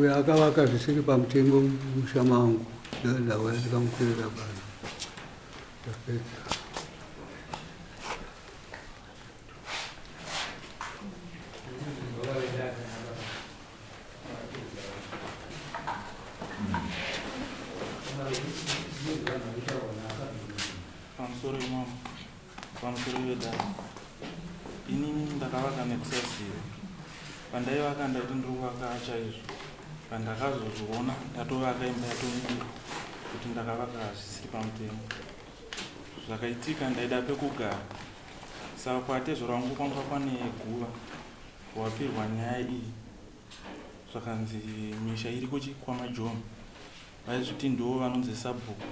Uyo akavaka zvisiri pamutemo mumusha mangu ndauya ndikamukwirira pano. Ndapedza. Pamusoro imamo, pamusoro vedare. Inini ndakavaka nekusaziva. Pandaivaka ndaiti ndiri kuvaka chaizvo. Pandakazozviona ndatovaka imba yatomira kuti ndakavaka zvisiri pamutemo. Zvakaitika ndaida pekugara. Saka kwatezvara wangu kwanga kwane guva wapirwa nyaya iyi zvakanzi misha iri kuchi kwamajomi vaizviti ndiwo vanonzi sabhuku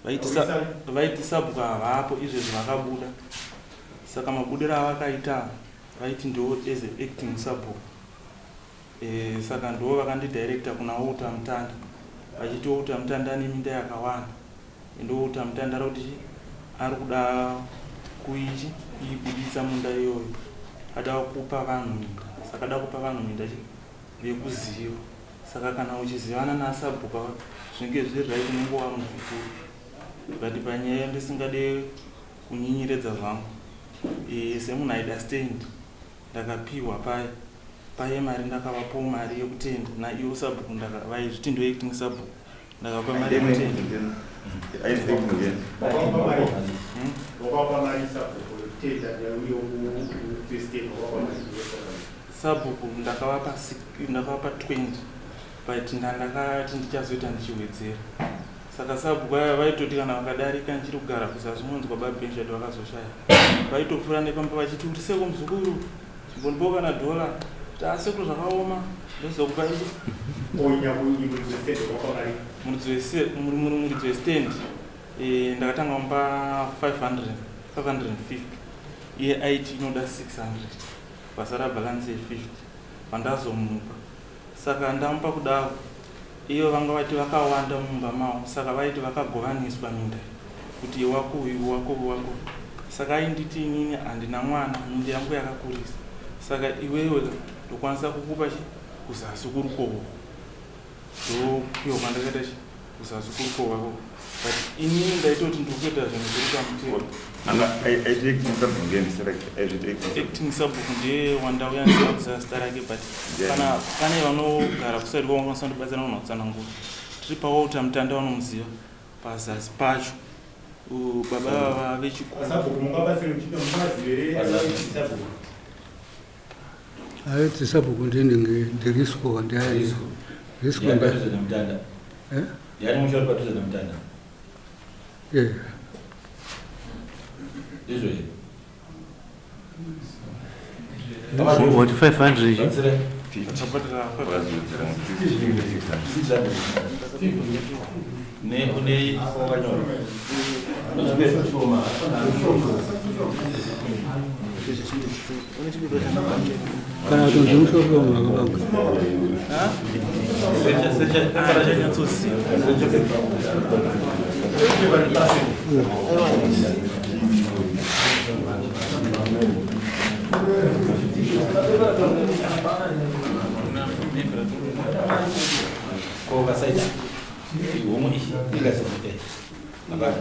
vaiti sabhuku havapo izvezvi vakabuda saka mabudiro avakaita vaiti ndiwo as acting sabhuku e, saka ndiwo vakandidirecta kuna Walter Mutanda vachiti Walter Mutanda ane minda yakawanda ende Walter Mutanda ari kuti ari kuda kuichi kuibuditsa munda iyoyo ada kupa vanhu minda saka ada kupa vanhu minda chi vekuziva saka kana uchizivana nasabhuka zvinenge zviri right unenge wamuzukuru but panyaya ndisingade kunyinyiredza zvangu e, semunhu aida stand ndakapiwa paye paye mari ndakavapawo mari yekutenda naiwo sabhuku vaizviti ndo acting sabhuku ndakapa mari yekutenda. Sabhuku ndakavapa ndakavapa 20 but ndandakati ndichazoita ndichiwedzera saka sabhuku aya vaitoti kana vakadarika ndichiri kugara kuzasi unonzwa babenjati vakazoshaya vaitopfuura nepamba vachiti uri seko muzukuru chimbondipawo kana dhola kuti asekuru zvakaoma ndozokupa ichi muridzi westand eh, ndakatanga kumupa 500 550 iye aiti inoda 600 pasara balance ye50 pandazomupa saka ndamupa kudaro iyo vanga vati vakawanda mumba mavo saka vaiti vakagovaniswa minda kuti wako uyu wako wako saka ainditi inini handina mwana minda yangu yakakurisa saka iwewe ndokwanisa kukupa chi kuzasi kurukovo ndopiwa kwandakaita chi kuzasi kurukovo ikoko but inini ndaitoti ndiri kuita zvinhu zviri pamutemo. Acting sabhuku ndiye wandauya ndisina kuziva zita rake but kana pane vanogara kuside kwavo vanokwanisa kundibatsira vanogona kutsanangura. Tiri paWalter Mutanda vanomuziva pazasi pacho baba vava vechikuru. Sabhuku mungabatsire muchiita mumazive here sabhuku? Aiti sabhuku ndinenge ndirisco ndiani risco Padhuze naMutanda. Eh? Ndiani musha uri padhuze naMutanda? Eh. Ndizvo here? What 500? Batsirai. Takabhadhara 600. Ne une wakanyora. Kana kuti ndimushoro makabanga. Secha chanyatsoziva. Ko kasaita. Ihomwe iyi ingazi eh. Hapana.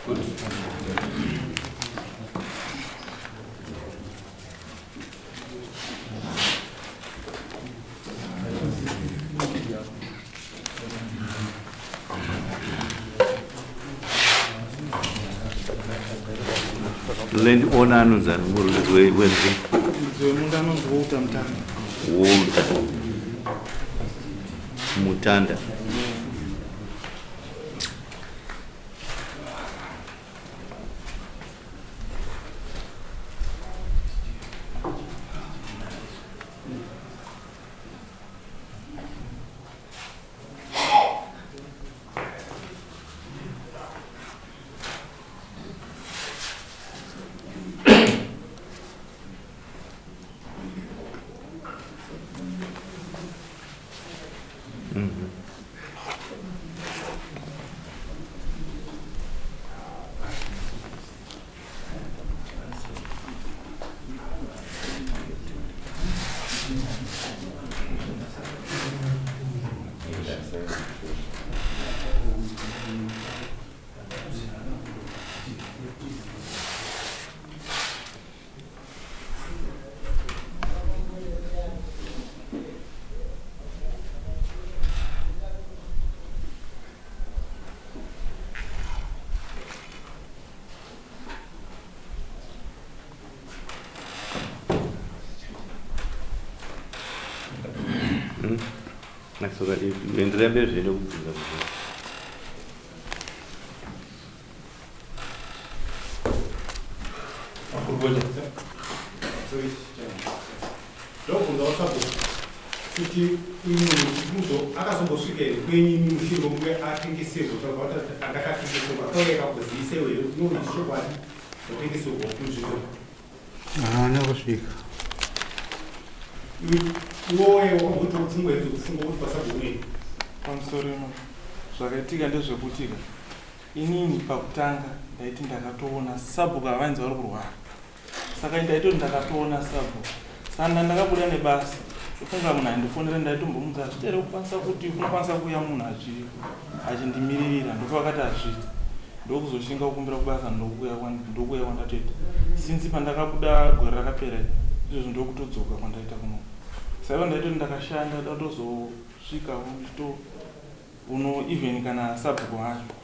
Good. Land owner anonzi ani muridzi wenzvimbo? Muridzi wemunda anonzi Walter Mutanda. Walter Mutanda. Nasoka endelea mbele zviende kubvunza mubvunzo. Makurukota. Ndobvunzawo sabhuku kuti imwe akazombosvika here kwenyu imi mushure mokunge atengeserwa taura kuti andakatengeserwa akauya akakuzivisewo here kuti no ichokwadi ndatengeserwa kunzvimbo. Haana kusvika. Iwowe wakamboti pfungwa idzo kufunga kuti pasabhuku nei? Pamusoro imo zvakaitika ndezvekutika inini pakutanga ndaiti ndakatoona sabhuku havainzi vari kurwara, saka ndaitoti ndakatoona sabhuku. Saka ndakabuda nebasa ndofunga munhu aindifonera, ndaitombomudza hazviite here kukwanisa kuti kunokwanisa kuuya munhu achindimiririra, ndopavakati hazviiti. Ndokuzoshinga kukumbira kubasa ndokuuya kwandatoita since pandakabuda gore rakapera izvozvo, ndokutodzoka kwandaita kuno. Saka ndaitoti ndakashanda ndatozosvikawo ndichito uno even kana sabhuku wacho,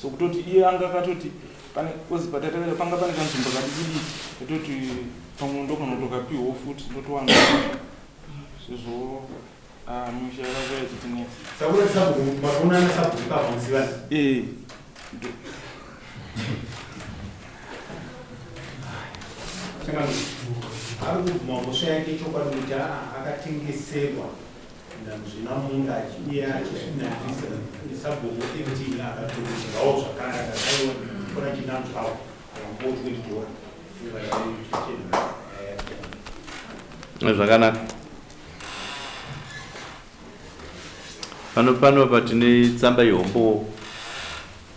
so kutoti iye anga akatoti pane kozi patataira panga pane kanzvimbo kadiki diki, katoti pamwe ndokanotokapiwawo futi ndotowana sezvo misha yakakuya ichitinetsa. Saka kuti sabhuku makaonana sabhuku ipapa musivana? Ee. Ari kubvuma mhosva yake chokwadi kuti akatengeserwa zvina munda iye achizvinatisa sabhuku 13 akatorawo zvakare akaiwa kona chinanzwawo akambo 20 dollar. Zvakanaka. Pano pano patine tsamba yehombo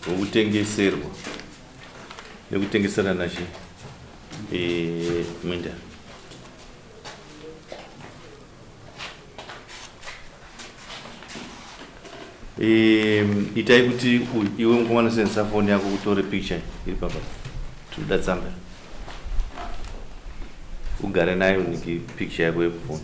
hwekutengeserwa nekutengeserana chi minda. Itai kuti iwe mukomana senzesa foni yako kutore picture iri papa. Tinoda tsamba, ugare nayo niki picture yako yekufoni.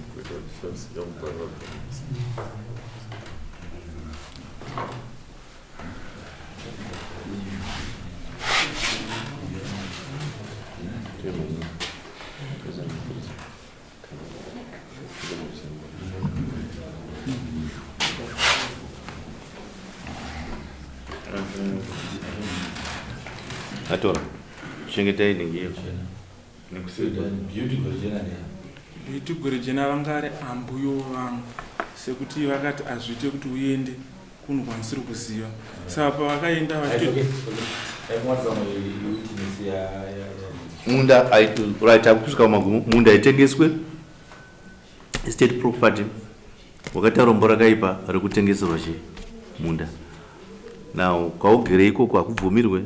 Atora, chengetai ningi. Beauty Gorejena ne Beauty Gorejena vanga ari ambuyo vangu, sekuti vakati hazviite kuti uende kunhu kwandisiri kuziva, saka pavakaenda vachito witness ya Munda right, akusvika kumagumo. Munda haitengeswe, state property. Wakaita rombo rakaipa rekutengeserwa chi munda. Now kwaugere ikoko hakubvumirwe.